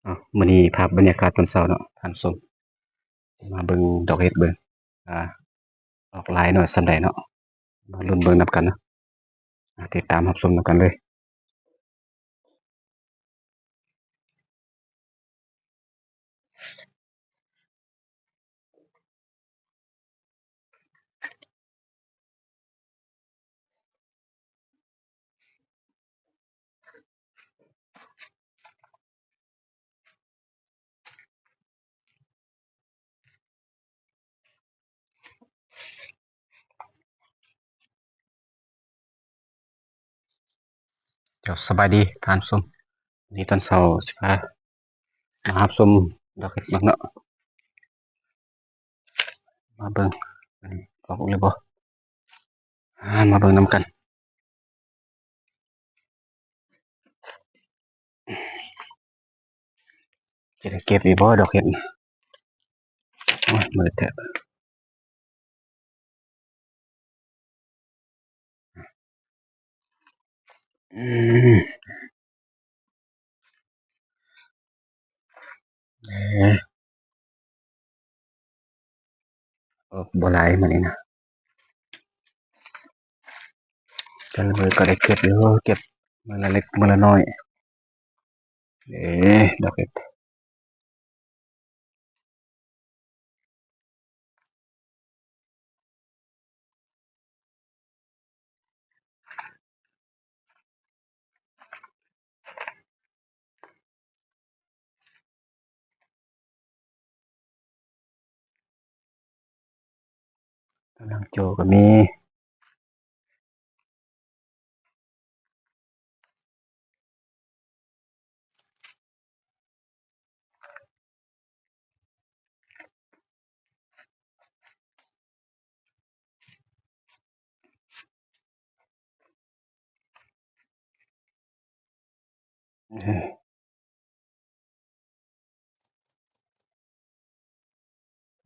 ເອົາ ມື້ນີ້ພາບບັນຍາກາດຕອນເຊົ້າເນາະທ່ານຜູ້ຊົມ ມາເບິ່ງດອກເຫັດເບິ່ງ ອ່າ ອອກຫຼາຍໜ້ອຍສ່ຳໃດເນາະ ມາລຸ້ນເບິ່ງນຳກັນເນາະ ອ່າ ຕິດຕາມຮັບຊົມນຳກັນເລີຍ. ເຈົ້າ ສະບາຍດີທ່ານຜູ້ຊົມ ນີ້ຕອນເຊົ້າຊິພາມາຮັບຊົມດອກເຫັດເບິ່ງເນາະ ມາເບິ່ງ ອອກຫຼືບໍ່ ອ່າ ມາເບິ່ງນຳກັນ. ຈະໄດ້ເກັບອີກບໍ່ດອກເຫັດ ໂອ້ຍ ມືດແທ້ ອືມ ເອີ ອອກບໍ່ຫຼາຍມື້ນີ້ນະ ແຕ່ລະມື້ກໍໄດ້ເກັບຢູ່ ເກັບມື້ລະເລັກມື້ລະນ້ອຍ ເອີ ດອກເຫັດ. ຕາລ່າງຈໍກໍມີ.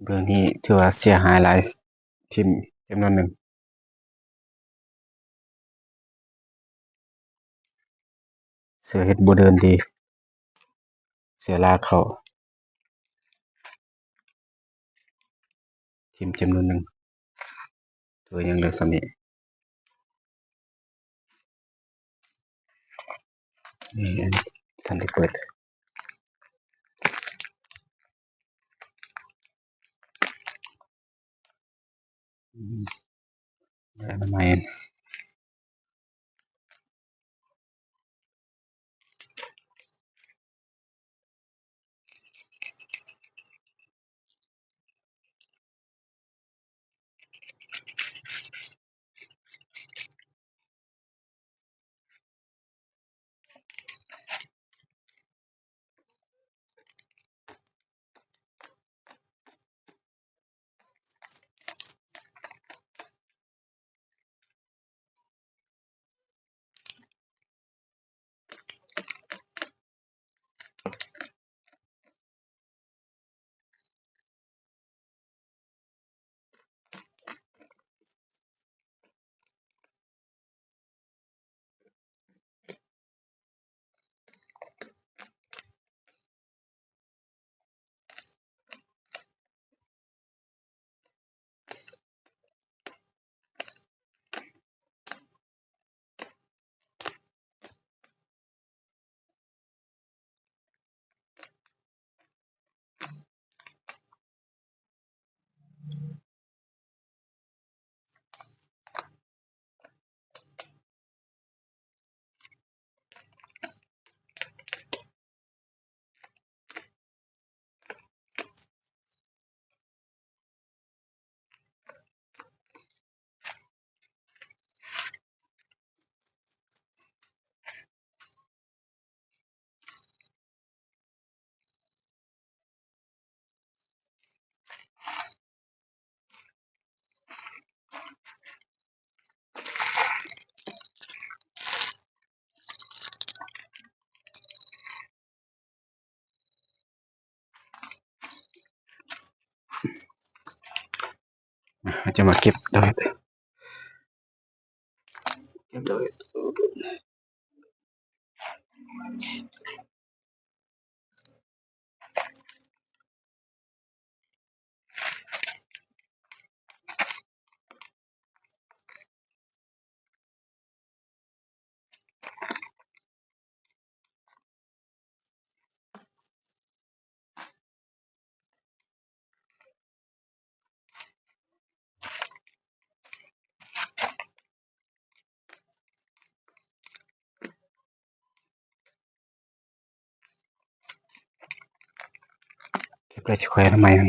ເບື້ອງນີ້ຖືວ່າເສຍຫາຍຫຼາຍ ຖິ້ມຈຳນວນໜຶ່ງ. ເສືອເຫັດບໍ່ເດີນດີ ເສືອລາກເຂົ້າ ຖິ້ມຈຳນວນໜຶ່ງ ຖືວ່າຍັງເຫຼືອສ່ຳນີ້ ນີ້ອັນນີ້ທັນໄດ້ເປີດ. ອືມ ອະນາໄມ. ເຮົາຈະມາເກັບດອກເຫັດ ເກັບດອກເຫັດ. ແລ້ວຊິຄ່ອຍເອົາໃໝ່ຫັ້ນ.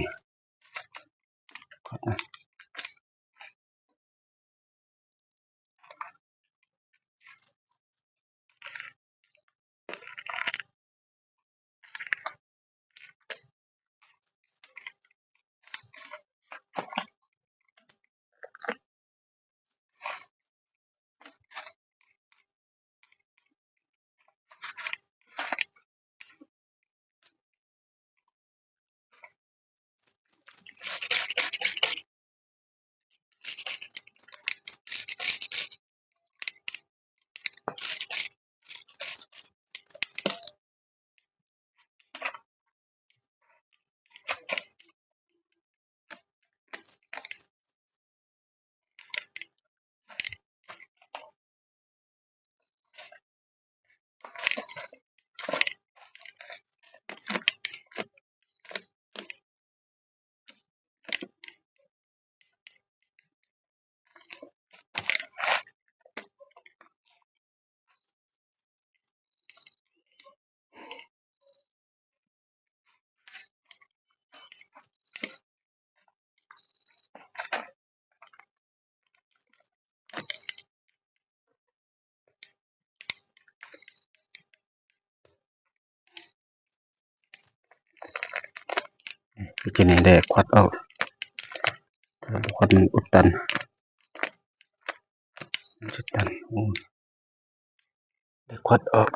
ຄືຈະນີ້ແຫຼະ ຄວັດອອກ ຖ້າບໍ່ຄວັດມັນອຸດຕັນ ມັນຊິຕັນ. ໂອ້ ໄດ້ຄວັດອອກ.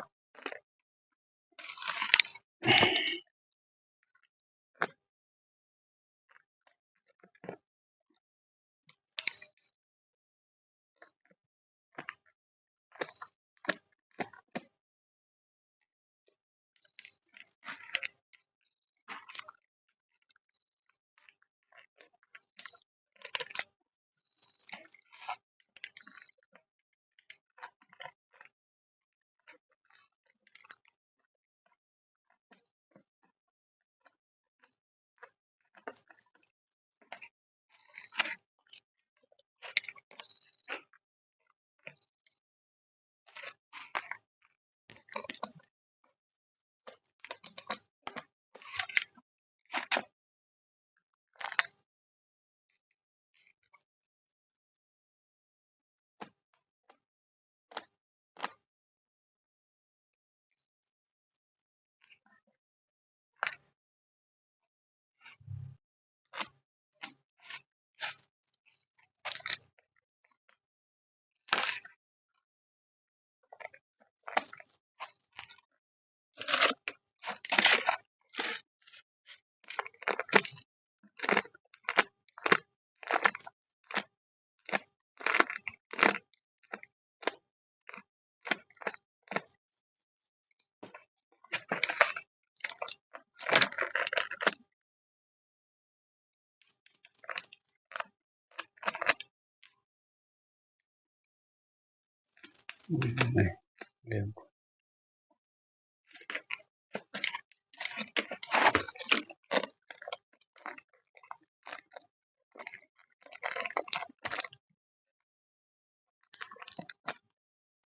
ອືມ ເລີ່ມ